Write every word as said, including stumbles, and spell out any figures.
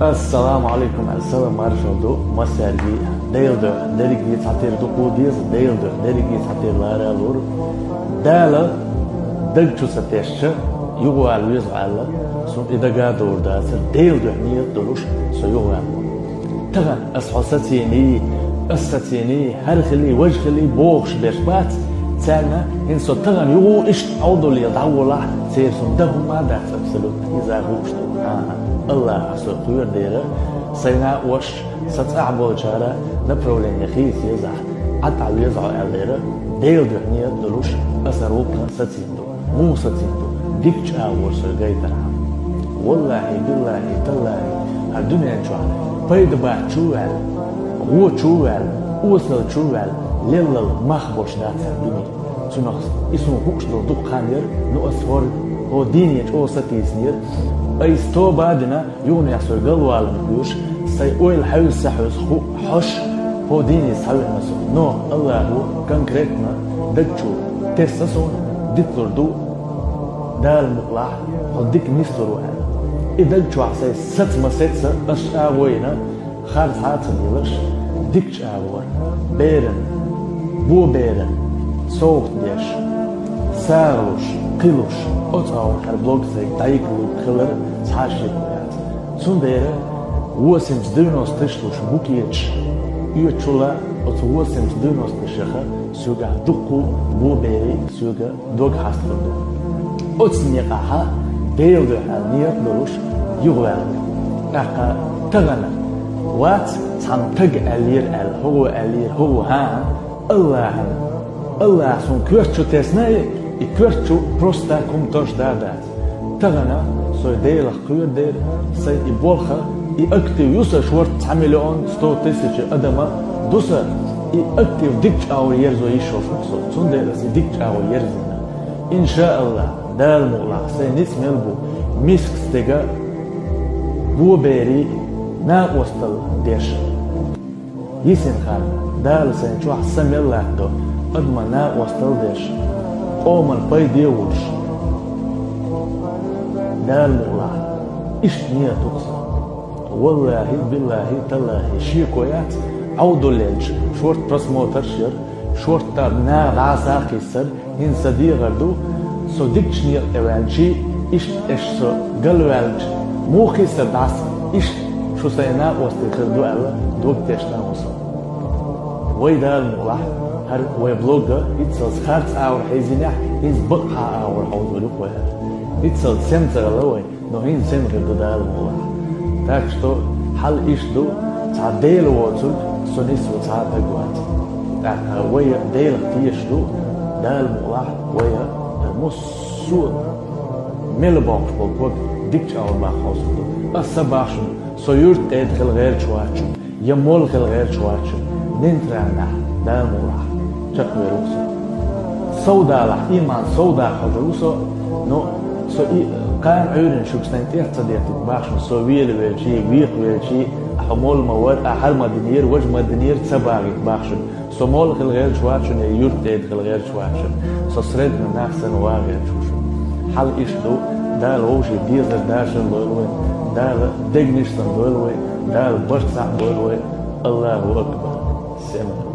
Ассаламу алейкум, салам маршал ду массаьрга. Дела дуьхьа дерриге цхьатера дукха деза, Дела дуьхьа дерриге цхьатера лара лур. Дала даг чу ца тесча, юхавала веза аьлла, сона и дага а довр дацар, Дела дуьхьа нийят долуш со юхаваьлла. Тахана ас хьо сацийний, ас сацийний, хӀара хилий, важа хилий бохуш берш бац, царна хӀинца со тахана юха иштта Ӏовдале дӀагӀолахь, церан сона дан хӀумма а дац абсолютно, иза хууш ду. ХӀан-хӀа, Аллаха со кхоьру дера, сайн накъош, сан цӀахь болчара направление хийца езахь, Ӏа тӀе веза хьо аьллера, Дела дуьхьа нийят долуш, аса рукха сацийна ду. Муха сацийна ду? Дика чӀагӀо сой гайтархьама. Валлахьи, биллахьи, таллахьи, хӀара дуьнен чохь пайда бац чу а ваьлла, гӀо чу а ваьлла, осал чу а ваьлла, леллал мах болуш дац хӀара дуьне. Цунах и суна хууш долу дукха хан яра, ну ас хӀор, хӀо дийне чӀогӀа сатийсинера. Айса тоба а дина, юханехьа сой галвалам кхоьруш, сайн ойла хьаьвза ца хьаьвза ху хьош, хӀо дийне схьавеана со. Но Аллахо конкретно даг чу тесна суна, диталур ду, Дала мукъалахь, хьо дика нислур ву аьлла. И даг чохь сайн саца ма сеца, ас чӀагӀо йина, харцахьа а ца лелаш, дика чӀагӀо, беран, бо беран, совгӀат деш, сагӀа луш, кхин луш, оцу агӀор хӀара блог сайга дӀайигалург хилар цхьа а шеко яц. Цундела восемьдесят девяносто тыш луш букеташ оьцучул а, оцу восемьдесят девяносто тышах соьгахь дуккха а бо берий соьга дог хьасталур ду. Оцу некъахьа Дела дуьхьа нийят долуш юхаваьлла. ТӀаккха тахана вац цхьана тага аьллера аьлла, хӀогӀо аьллера, хӀогӀо, хӀан-хӀа, Аллахьан, Аллаха суна коьрта чу тесна и, и коьрта чу просто так хӀума тосуш да а дац. Тахана со Делах кхоьру дера, сайн и болх а, и актив ю сан шорта цхьа миллион сто тысяча адама, ду сан и актив дика чӀагӀо ерзо йиш йолуш ву со. Цундела аса и дика чӀагӀо ерзийна. ИншааллахӀ, Дала мукъалахь, сайн ницкъ мел бу миска стеган бо берийн накъосталла деш. Йисина хан, Дала сайн чохь са мел латтадо, адаман накъосталла деш, къоман пайде а волуш. Дала мукъалахь, иштта нийят ду-кх сан. Валлахьи, биллахьи, таллахьи, шеко яц, Ӏовдаллинчу шорта просмотрш яра, шорта наха дӀаса а кхиссара, хӀинца сан дегӀар ду, со дикачу некъа тӀе ваьлчий, иштта аша со галваьлча, муха кхиссар дӀаса, иштта шу сайн накъостий хир ду аьлла, дог тешна ву со. Вай Дала мукъалахь, хӀара вай блог а, иццалц харц агӀор хьийзийнехь, хӀинца бакъахьа агӀор хьовзор ю-кх вай хӀара. Иццалц сема ца хилла вай. Но хӀинца сема хир ду Дала мукъалахь. Так что хьал иштта ду, цхьа Дела воцург со нисван цхьа а таг вац. ТӀаккха вай Делах тешаш ду, Дала мукъалахь вай хӀара массо а мел боккхуш болу ког дикачу агӀор баккха хьовсур ду. Аса ца боху шуна, со юьртда тӀеда хила гӀерташ вац шуна. Я молла хила гӀерташ вац шуна, нейтральнехь, Дала мукъалахь, чекхвер ву со. Сов далахь, иман сов даха хьожур ву со, но со и кхана Ӏуьйранна шуьга сайн тӀех ца деттиг боху шуна, со вела велчий, веха велчий, ахьа молла ма вара, ахьа хӀара ма динера, важа ма динера ца бохийта боху шуна. Со молла хила гӀерташ вац шуна, я юьртда тӀеда хила гӀерташ вац шуна. Со средний нах санна ваха гӀерташ ву шуна. Хьал иштта ду, Дала вовшийн дезар, дашар лойла вайн, Дала дегнаш санна дойла вайн, Дала барт цхьаъ бойла вайн. Аллаху акбар! Сема.